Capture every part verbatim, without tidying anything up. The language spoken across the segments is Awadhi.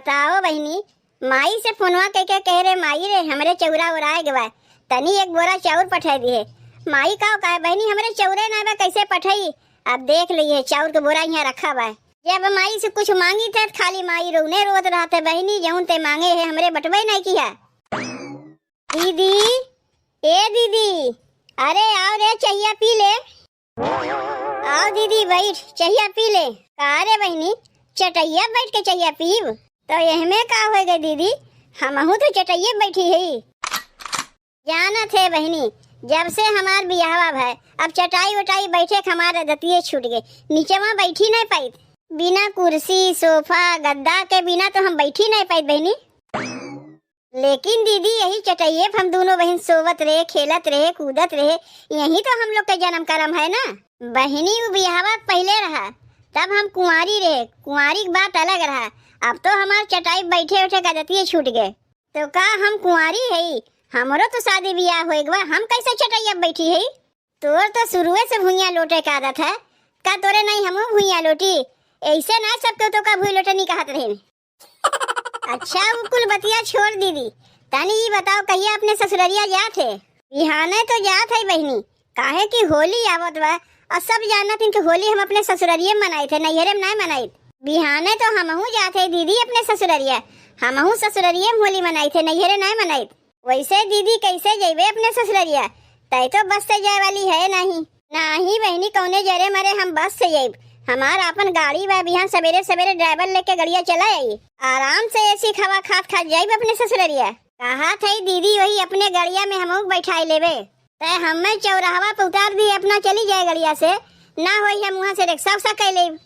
बताओ बहिनी, माई से फोनवा कइके कहे रहे, "माई रे, हमरे चउरा ओराए गवा, तनी एक बोरा चाउर पठाई दिहे।" माई का कहे, "बहिनी, हमरे चउरे ना बा, कइसे पठाई?" अब देख लिहे, चाउर के बोरा इहाँ रखा बा। जब माई से कुछ माँगी थे, त खाली माई रोने रोत रहत है, "बहिनी, जउन ते माँगे है, हमरे बटवे नाहीं किहा।" दीदी, ए दीदी, अरे आओ रे, चहिया पी ले। आओ दीदी, बैठ, चहिया पी ले। का रे बहिनी, चटैया बैठ के चहिया पीब? तो एहमे का होइ गए दीदी, हमहू तो चटैये बैठी हई। जानत है बहिनी, जब से हमार बियाहवा भय, अब चटाई उटाई बैठे के हमार आदतिये छूट गए, नीचवा बैठी नाहीं पाइत। बिना कुर्सी, सोफा, गद्दा के बिना तो हम बैठी नाहीं पाइत बहिनी। लेकिन दीदी, यही चटैये पे हम दुनो बहिन सोवत रहे, खेलत रहे, कूदत रहे, यही तो हम लोग के जनम करम है ना। बहिनी, उ बियाहवा के पहिले रहा, तब हम कुंवारी रहे, कुंवारी के बात अलग रहा। अब तो हमार चटाई बैठे उठे के आदतिये छूट गए। तो का हम कुंवारी हई? हमरो तो शादी बियाह होए गवा, हम कइसे चटैया पे बैठी हई? तोर तो शुरुए से भुइयां लोटे के आदत है, का तोरे नाहीं हमहू भुइयां लोटी? ऐसे ना सबके तो का भुई लोटनी कहत रहे। अच्छा, उ कुल बतिया छोड़ दीदी, तनी ई बताओ, कहिया अपने ससुररिया जात है? बिहाने तो जात है बहिनी, काहे कि होली आवत बा, और सब जानत हैं कि होली हम अपने ससुररिये में मनाइत है, नैहरे में नाहीं मनाइत। बिहाने तो हमहू जात है दीदी अपने ससुररिया, हमहू ससुररिये में होली मनाइत है, नैहरे नाहीं मनाइत। वैसे दीदी, कैसे जइबे अपने ससुररिया? तै तो बस से जाए वाली है नाहीं। नाहीं बहिनी, कौने जरे मरे हम बस से जाइब। हमार आपन गाड़ी बा, बिहान सबेरे सबेरे ड्राइवर लेके गड़िया चला आई। आराम से एसी हवा खात खात जाइब अपने ससुररिया। कहत हई दीदी, वही अपने गड़िया में हमहू के बैठाई लेबे। तै हमें चौराहवा पे उतार दी, अपना चली जाए गड़िया से, ना होई हम उहाँ से रिक्शा उक्शा कइ लेब।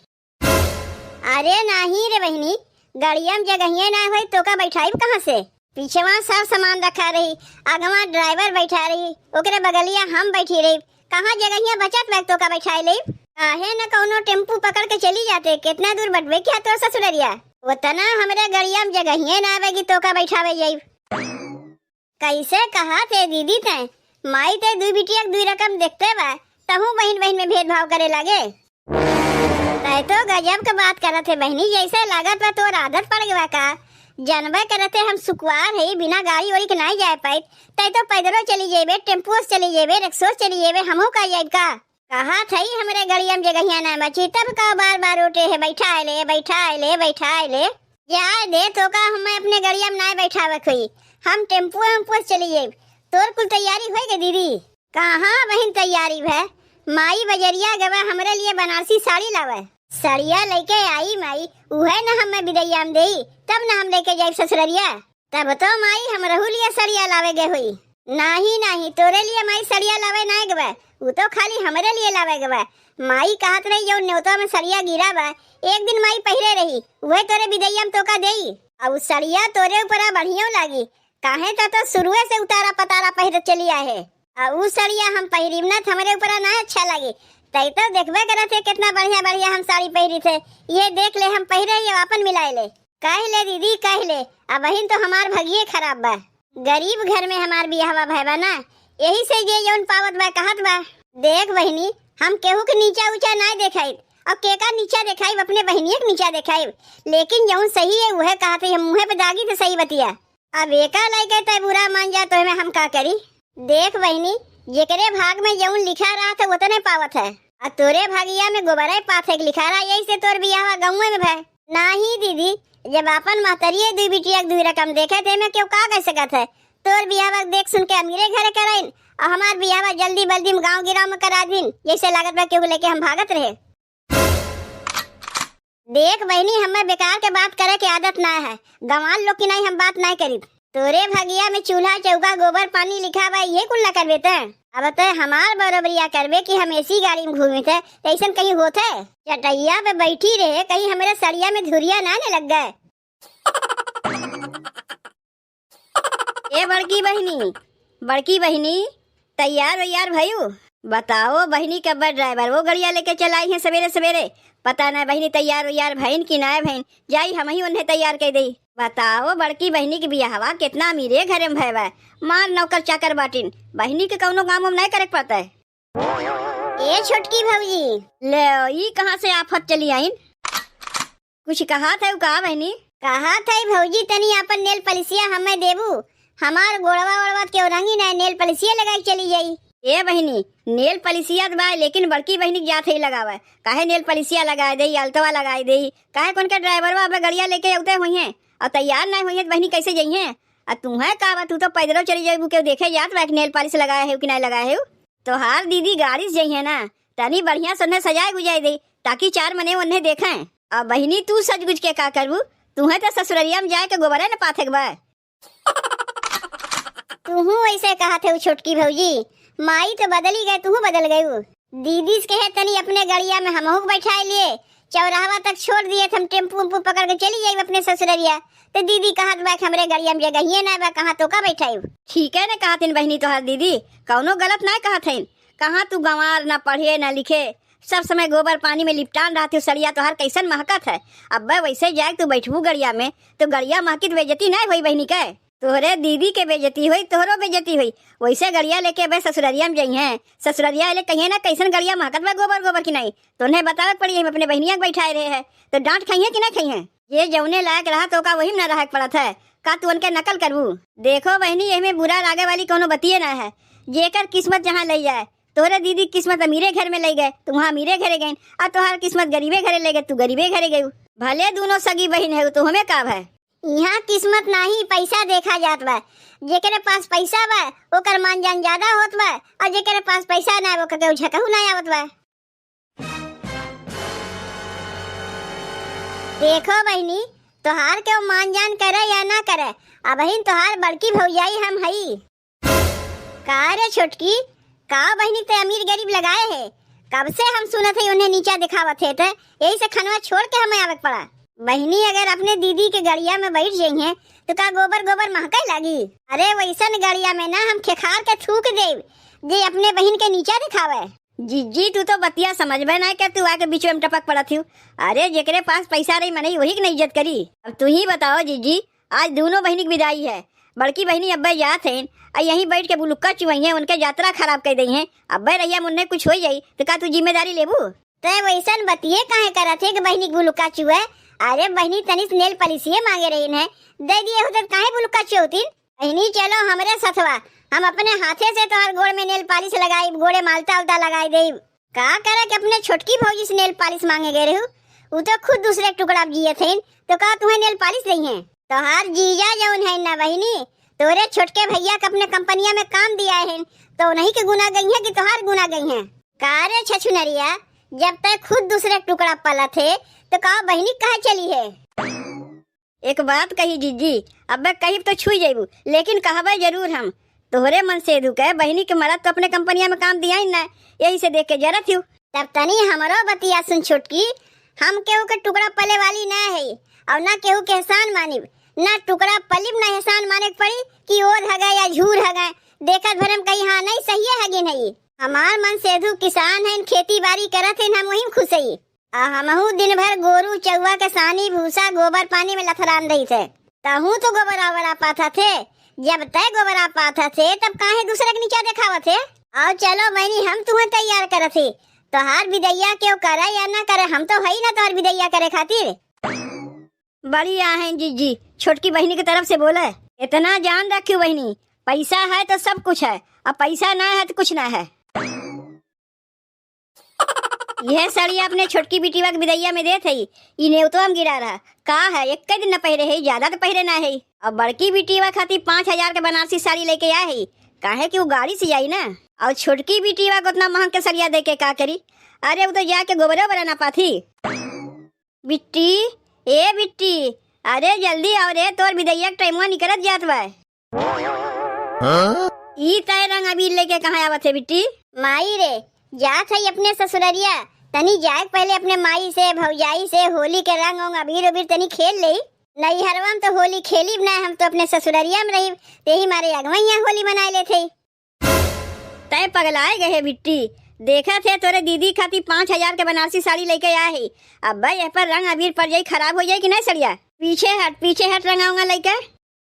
अरे नाहीं रे बहिनी, गड़िया में जगहिया ना होई, तोका बैठाइब कहाँ से? पीछवा सब सामान रखा रही, आगवा ड्राइवर बैठा रही, ओकरे बगलिया हम बैठी रही। कहाँ जगहिया बचत बा, तोका बैठाई लेब? काहे न कौनो टेम्पू पकड़ के चली जाते, कितना दूर बटबे क्या तोर ससुररिया? उतना हमरे गड़िया में जगहिया ना आवेगी, तोका बैठावे जाइब। कैसे कहत है दीदी तै? माई तै दुई बिटिया के दुई रकम देखते बा, तहूँ बहिन बहिन में भेदभाव करे लागे। तै तो गजब के बात करत है बहिनी, जैसे लागत बा तोर आदत पड़ गवा का। जनबे करत है हम सुकुवार है, बिना गाड़ी ओड़ी के नाहीं जाए पाइत। तै तो पैदलो चली जेबे, टेम्पुओ से चली जेबे, रिक्शो से चली जेबे, हमहू का जाइब का? कहत हई हमरे गड़िया में जगहिया नाहीं बची, तब का बार बार रोटे है, "बैठाए ले, बैठाए ले, बैठाए ले।" जाए दे, तोका हमें अपने गड़िया में नाहीं बैठावे के होई, हम टेम्पुओ वेम्पुओ से चली जाइब। तोर कुल तैयारी होइ गए दीदी? कहाँ बहिन तैयारी भय, माई बजरिया गवा हमरे लिए बनारसी साड़ी लावे। सड़िया लइके आई माई, उहे न हमें बिदैया में देई, तब न हम लेके जाइब ससुररिया। तब तो माई हमरहू लिए सड़िया लावे गए होई। नाहीं, नाहीं, तोरे लिए माई सड़िया लावे नाहीं गवा, उ तो खाली हमरे लिए लावे गवा। माई कहत रही, "जउन नेवता में सड़िया गिरा बा, एक दिन माई पहिरे रही, उहे तोरे बिदैया में तोका देई। अउ सड़िया तोरे ऊपरा बढ़ियो लागी, काहे त तो शुरुए से उतारा पतारा पहिरत चली आए है। अउ उ सड़िया हम पहिरीब ना, त हमरे ऊपरा ना अच्छा लागी। तै तो देखबे करत है, कितना बढ़िया बढ़िया हम साड़ी पहिरित है। ये देख ले, हम पहिरे ही, आपन मिलाए ले।" कह ले दीदी, कह ले, अबहिन तो हमार भगिये खराब बा। गरीब घर में हमार बियाहवा भय बा ना, यही से जे जौन पावत बा कहत बा। देख बहिनी, हम केहू के नीचा ऊंचा नाय देखाइब, और केका नीचा देखाइब, अपने बहिनिये के नीचा देखाइब, लेकिन जौन सही है उहे कहत है, हम मुँहे पे दागी थे सही बतिया। अब एका लइके तै बुरा मान जा तो एमे हम का करी? देख बहिनी, जेकरे भाग में जौन लिखा रहत है, वतने पावत है। आ तोरे भागिया में गोबरे पाथे के लिखा रहा, यही से तोर बियाहवा गौवे में भय। नाही दीदी, जब आपन महतरिये दुई बिटिया के दुई रकम देखे, ते में केहू का कह सकत है? तोर बियाहवा देख सुन के अमीरे घरे कराइन, और हमार बियाहवा जल्दी बल्दी में गाँव गिराव में करा दिन, जैसे लागत बा केहू लेके हम भागत रहे। देख बहिनी, हमें बेकार के बात करे के आदत ना है। गंवार लोग की नाई हम बात नाई करीब। तोरे भगिया में चूल्हा, चौका, गोबर, पानी लिखा बा, ये कुल ना करबे ते। अब ते हमार बरोबरिया करबे कि हम एसी गाड़ी में घूमित है, त ऐसन कहीं होत है? चटैया पे बैठी रहे, कहीं हमरे सड़िया में धुरिया ना ने लग गए। ए बड़की बहिनी, बड़की बहिनी, तैयार वैयार भयू? बताओ बहिनी, कब ड्राइवर वो गड़िया लेके चलाई है सवेरे सवेरे? पता ना बहिनी, तैयार वैयार भइन कि ना भइन, जाई हम ही उन्हें तैयार कर दई। बताओ बड़की बहिनी के बियाहवा कितना अमीरे घरे में भय बा, मार नौकर चाकर बाटिन, बहिनी के कौनो काम उम नहीं करे के पड़ता है। ए छोटकी भौजी। ले, ई कहाँ से आफत चली आइन? कुछ कहत हउ का बहिनी? कहत हई भौजी, तनी आपन नेल पलिसिया हमें देबू, हमार गोड़वा ओड़वा केहू रंगी ना, नेल पलिसिया लगाइ चली जाई। ए बहिनी, नेल पलिसिया त बा, लेकिन बड़की बहिनी के जात है लगावे, काहे नेल पलिसिया लगाइ देई, अलतवा लगाइ देई, काहे कोन के ड्राइवरवा अब गड़िया लेके अउते होइहें, अउर तैयार नाहीं होइहें त बहिनी कैसे जइहें? अउर तुहें का बा, तू तो पैदलो चली जाइबू, केहू देखे जात बा कि नेल पालिश लगाए है कि नाहीं लगाए है। तोहार दीदी गाड़ी से जइहें ना, तनी बढ़िया से उन्हें सजाए गुजाए दे, ताकि चार मने उन्हें देखें। अब बहिनी, तू सजगुज के का करबू? तुहें तो ससुररिया में जाए के गोबरे न पाथे के बा। तुहू ऐसे कहत है छोटकी भौजी, माई तो बदली गए, तुहू बदल गयू। दीदी से कहे तनी अपने गड़िया में हमहू के बैठाए लिए, चौराहवा तक छोड़ दिए थे, हम टेम्पू उम्पू पकड़ के चली जाइब अपने ससुररिया। तो दीदी कहत बा कि हमरे गड़िया में जगहिए ना बा, कहाँ तोका बैठाइब? ठीक है न कहत हन बहिनी तोहार दीदी, कौनो गलत ना कहत हन। कहाँ तू गंवार, ना पढ़े ना लिखे, सब समय गोबर पानी में लिपटान रहत हउ, सड़िया तोहार कैसन महकत है। अब्बे वैसे जाए तू बैठबू गड़िया में, तो गड़िया महकी त बेइज्जती ना होई बहिनी के? तोहरे दीदी के बेइज्जती होई, तोहरो बेइज्जती होई। वैसे गड़िया लेके अब्बे ससुररिया में जइहें, ससुररिया अइले कहिए ना कैसन गड़िया महकत बा गोबर गोबर की नाहीं। तो उन्हें बतावे के पड़ी, हम अपने बहिनिया के बैठाए रहे हैं, तो डांट खाइहें कि ना खाइहें? जे जौने लायक रहा तो का वही में ना रहे के पड़त है, का तू उनके नकल करबू? देखो बहिनी, एहमे बुरा लागे वाली कौनो बतिये ना है, जेकर किस्मत जहाँ ले जाए। तोहरे दीदी के किस्मत अमीरे घर में ले गए, तू वहाँ अमीरे घरे गइन, अउर तोहार किस्मत गरीबे घरे ले गए, तू गरीबे घरे गयू। भले दूनो सगी बहिन है, तो हमें का भय? यहाँ किस्मत नाहीं, पैसा देखा जात बा। जेकरे पास पैसा बा, ओकर मान जान ज्यादा होत बा, अउर जेकरे पास पैसा ना, ओकर केहू झकहू ना आवत बा। देखो बहिनी, तोहार केहू मान जान करे या ना करे, अबहिन तोहार बड़की भौजाई हम हई। का रे छोटकी, का बहिनी ते अमीर गरीब लगाए है? कब से हम सुनत है उन्हें नीचा दिखावत है ते, यही से खनवा छोड़ के हमें आवे के पड़ा। बहिनी अगर अपने दीदी के गड़िया में बैठ जइहें तो का गोबर गोबर महके लागी? अरे वैसन गड़िया में ना हम खेखार के थूक देब जे अपने बहिन के नीचा दिखावे। जिज्जी, तू तो बतिया समझबे ना कर, तू आके बीच में टपक पड़त हू। अरे जेकरे पास पैसा रही मनई वही के ना इज्जत करी। अब तू ही बताओ जिज्जी, आज दूनो बहिनी के विदाई है। बड़की बहिनी अब्बे जात हैं, आ यहीं बैठ के बुलुक्का चुवइहें, उनके यात्रा खराब कर दइहें। अब्बे रहिया मुन्ने कुछ हो जाई, तो का तू जिम्मेदारी लेबू? तै वैसन बतिये काहे करत है कि बहिनी के बुलुक्का चुवे? अरे बहिनी तनी से नेल पलिसिये मांगे रहीन है, दे दिए होते तो काहे बुलुक्का चुवतीन? बहिनी चलो हमरे सथवा, हम अपने हाथे से तोहर गोड़ में नेल पालिश लगाई, गोड़े मालता उलता लगाई देब। का करे के अपने छोटकी भौजी से नेल पालिश मांगे गए रहू? उ तो खुद दूसरे के टुकड़ा जियत हईन, तो का तुहें नेल पालिश दइहें? तोहार जीजा जौन है ना बहिनी, तोरे छोटके भैया के अपने कंपनिया में काम दिया है, तो उन्हीं के गुना गइहें कि तोहार गुना गइहें? का रे छछुनरिया, जब तै खुद दूसरे के टुकड़ा पलत है, तो का बहिनी कहे चली है? एक बात कही जिज्जी, अब्बे कहिब तो छुई जइबू, लेकिन कहबे जरूर हम। तोहरे मन सेधू के बहिनी के मरद तो अपने कंपनिया में काम दिया ही ना, यही से देख के जरत हूँ। तब तनी हमरो बतिया सुन छोटकी, हम केहू के टुकड़ा पले वाली ना है और ना केहू के एहसान मानिब, ना टुकड़ा पलिब ना एहसान माने के पड़ी कि ओध हगे या झूर हगे। देखत भरम कही हाँ नहीं सही है कि नहीं। हमार मन सेधू किसान है, खेती बाड़ी करत है, हम वही में खुश है। आ हमहू दिन भर गोरू चउवा के सानी भूसा गोबर पानी में लथरान रही थे। तहू तो गोबरा ओबरा पाथा थे। जब तय गोबरा पाथा थे तब काहे दूसरे के नीचा देखावत है? आओ चलो बहिनी हम तुहें तैयार करत है। तोहार बिदैया केहू करे या ना करे हम तो हई ना तोहार बिदैया करे खातिर। बड़ी आहन जिज्जी, छोटकी बहिनी के तरफ से बोले। इतना जान रखियो बहिनी, पैसा है तो सब कुछ है, अब पैसा ना है तो कुछ ना है। यह साड़ी अपने छोटकी बिटिया के बिदैया में देत हई, ई नेवतवा में गिरा रहा। का है, एक दिन न पहिरे है, ज्यादा तो पहिरे ना है। अब बड़की बिटिया खातिर पाँच हजार के बनारसी साड़ी लेके आए है, काहे कि वो गाड़ी से जाई ना। और छोटकी बिटिया को उतना महंग के सड़िया दे के का करी? अरे वो तो जाके गोबरे ओबरे ना पाथी। बिट्टी, ए बिट्टी, अरे जल्दी आओ रे, तोर बिदैया के टाइमवा निकलत जात बा। हाँ? ई तय रंग अबीर लेके कहाँ आवत है बिट्टी? माई रे, जात है अपने ससुररिया, तनी जाए के पहले अपने माई से, भौजाई से होली के रंग उंग अबीर उबीर तनी खेल ले। नैहरवा में तो होली खेली ना, हम तो अपने ससुररिया में रही, यही मारे अगवा यहाँ होली मनाए लेते। तय पगलाए गए है बिट्टी, देखा थे तोरे दीदी खातिर पाँच हजार के बनारसी साड़ी लेके आए है। अब भाई एह पर रंग अबीर पड़ जाई, खराब हो जाई कि नहीं सड़िया? पीछे हट, पीछे हट, रंगाऊंगा लेके।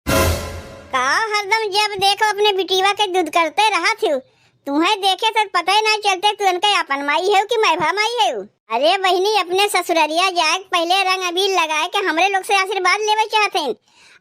का हरदम जब देखो अपने बिटिया के दूध करते रहत हू, तुहैं देखे से पता ही ना चलते, तू इनके अपन माई हेउ कि मैभा माई हेउ। अरे बहिनी, अपने ससुररिया जाए के पहिले रंग अबीर लगाए के हमरे लोग से आशीर्वाद लेवे चाहत हइन।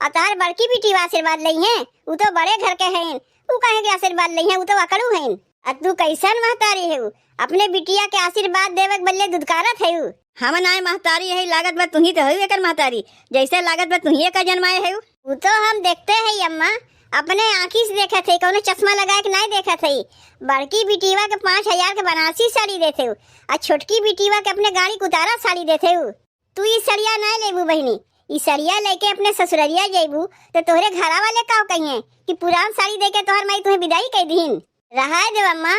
अउर तोहार बड़की बिटिया आशीर्वाद लइहें, उ तो बड़े घर के हइन, उ काहे के आशीर्वाद लइहें, उ तो अकड़ू हइन। अ तू कैसन महतारी हेउ, अपने बिटिया के आशीर्वाद देवे के बदले दुदकारत हेउ। हम नाय महतारी है, लागत बा तुही तो हेउ एकर महतारी, जैसे लागत बा तुही एकर जनमाए हेउ। उ तो हम देखते हई अम्मा, अपने आँखी से देखत हई, कौनो चश्मा लगाए के नाय देखत हई। बड़की बिटिया के पाँच हजार के बनारसी साड़ी देत हेउ, अ छोटकी बिटिया के अपने गाड़ी के उतारा साड़ी देत हेउ। तू ई सड़िया नाय लेबू बहिनी, ई सड़िया लेके अपने ससुररिया जइबू तो तोहरे घरा वाले का कहिहें कि पुरान साड़ी देके तोहर माई तुहें विदाई कइ दिहिन। रहाय देव अम्मा,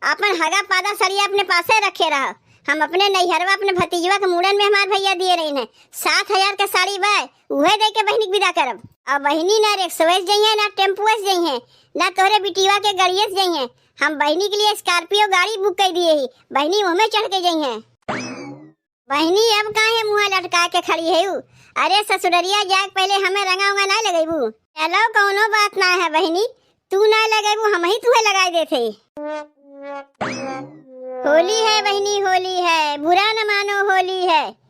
आपन हगा पादा सड़िया अपने पासे रखे रह। हम अपने नैहरवा अपने भतीजवा के मूड़न में हमार भैया दिए रहिन है, सात हजार के साड़ी बा, उहे देके बहिनी के विदा करब। अब बहिनी ना रिक्शवे से जइहें, ना टेम्पुए से जइहें, ना तोहरे बिटिया के गड़िए से जइहें। हम बहिनी के लिए स्कॉर्पियो गाड़ी बुक कइ दिए ही, बहिनी ओहमे चढ़ के जइहें। बहिनी, अब काहे मुँह लटका के खड़ी हेउ? अरे, ससुररिया जाए के पहिले हमें रंगा उंगा नाय लगइबू? चलो, कौनो बात ना है बहिनी, तू नाय लगइबू, हमहीं तुहें लगाइ देत हई। होली है बहिनी, होली है, बुरा न मानो, होली है।